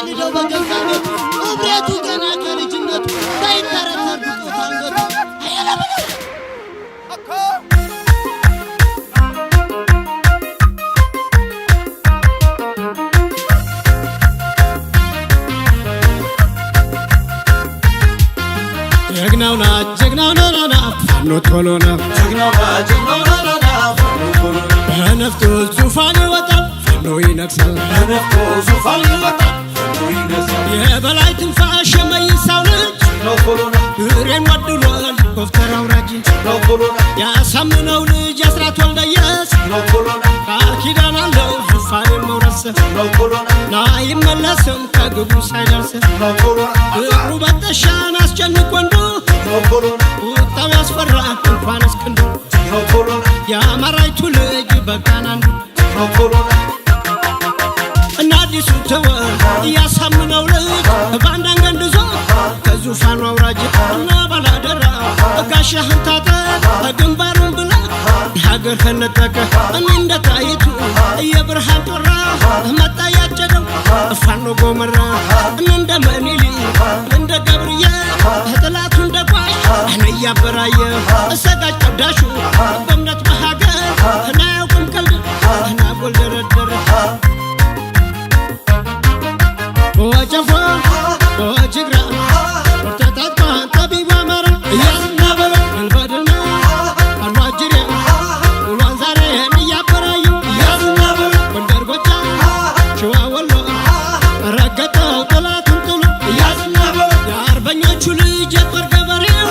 ሲቀልደው በገዛ ቤቱ እብሪቱ ገና ከልጅነቱ ሳይተረተር ብጦት አንገቱ አየለምነው። ጀግናውና ጀግናውና ና ፋኖ ቶሎና በነፍጡ ዙፋን ይወጣል፣ ፋኖ ይነግሳል። የበላይ ትንፋሽ የመይሳው ልጅ ብሬን ወድሏል ኮፍተር አውራጅ፣ ያሳምነው ልጅ አስራት ወልደየስ ቃል ኪዳን አለው ዙፋን መውረስ፣ ና አይመለስም ከግቡ ሳይደርስ። እግሩ በጠሻን አስጨንቅ ወንዱ፣ ቁጣው ያስፈራ እንኳን እስክንዱ፣ የአማራይቱ ልጅ በቃን አንዱ። እና አዲሱ ተወ እያሳምነው ልጅ ባንዳን ገንድዞ ከዙፋኑ አውራጅ፣ እና ባላደራ ጋሻህን ታጠቅ ግንባሩን ብላ ሀገር ከነጠቀ። እኔ እንደ ጣይቱ የብርሃን ጮራ መጣ ያጨደው ፋኖ ጎመራ፣ እኔ እንደ መኒሊ እንደ ገብርዬ ጥላቱ እንደ ቋሽ እኔ እያበራየ እሰጋጅ ቀዳሹ በእምነት በሀገር እና ያውቅም ቀልድ እና ጎል ደረደረ። ወጨፎ ወጅግራ ወርተታጥቋን ጠቢቡ አማራ እያዝና በለው ድል በድል ነው አኗጅሬ ውሏን ዛሬን እያበራዩ እያዝና በለው ጎንደር ጎጃም ሸዋ ወሎ ረገጠው ጠላቱን ጥሎ እያዝና በለው የአርበኞቹ ልጅ የጦር ገበሬው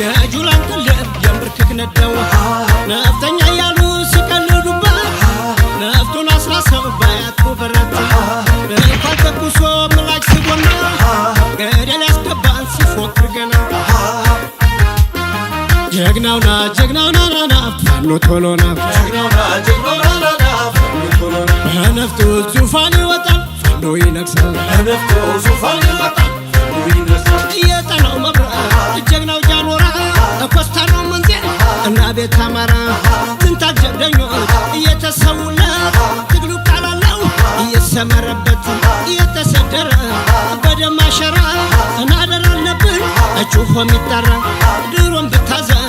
የጁላን ቅልብ የምብርክክ ነደው። ነፍጠኛ እያሉ ሲቀልዱበት ነፍጡን አስራሰው ባያቱ በረት፣ እንኳን ተኩሶ ምላጭ ስቦና ገደል ያስገባን ሲፎክር ገና። ጀግናውና ጀግናውና ና ፋኖ ቶሎና በነፍጡ ዙፋን ይወጣል፣ ፋኖ ይነግሳል። የጠናው መብራት ጀግናው ጃኖራ ኮስታራው መንዜ እና ቤት አማራ ጥንታል ጀብደኞች እየተሰውለት ትግሉ ቃላለው እየሰመረበት እየተሰደረ በደም አሸራ እናደር አለብን እጩሆ የሚጠራ። ድሮም ብታዘን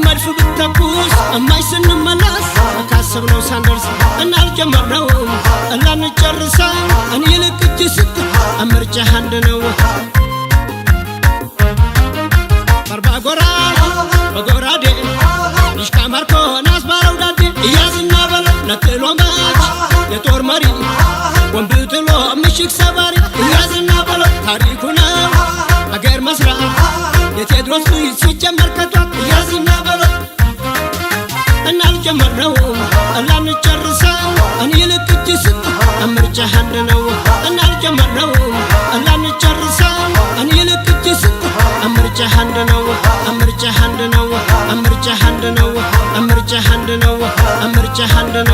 መድፍ ብተኩስ እማይ ስንመለስ ካሰብነው ሳንደርስ እናልጀመርነውም እላንጨርሰው እኔ ይልቅ እጅ ስጥ ምርጫ አንድ ነው። በርባጎራ በጎራዴ ዲሽቃ ማርኮ ናስባረው ዳዴ እያዝና በለው ነጥሎ ማች የጦር መሪ ወንብ ጥሎ ምሽግ ሰባሪ እያዝና በለው ታሪኩ ነው አገር መስራት የቴዎድሮስ ልጅ ሲጀመር ከጧት እያዝና በለው እናልጀመርነውም እላንጨርሰው እኔ ይልቅ እጅ ስጥ ምርጫ አንድ ነው። እናልጀመርነውም እላንጨርሰው እኔ ይልቅ እጅ ስጥ ምርጫ አንድ ነው። ምርጫ አንድ ነው። ምርጫ አንድ ነው። ምርጫ አንድ ነው። ምርጫ አንድ ነው።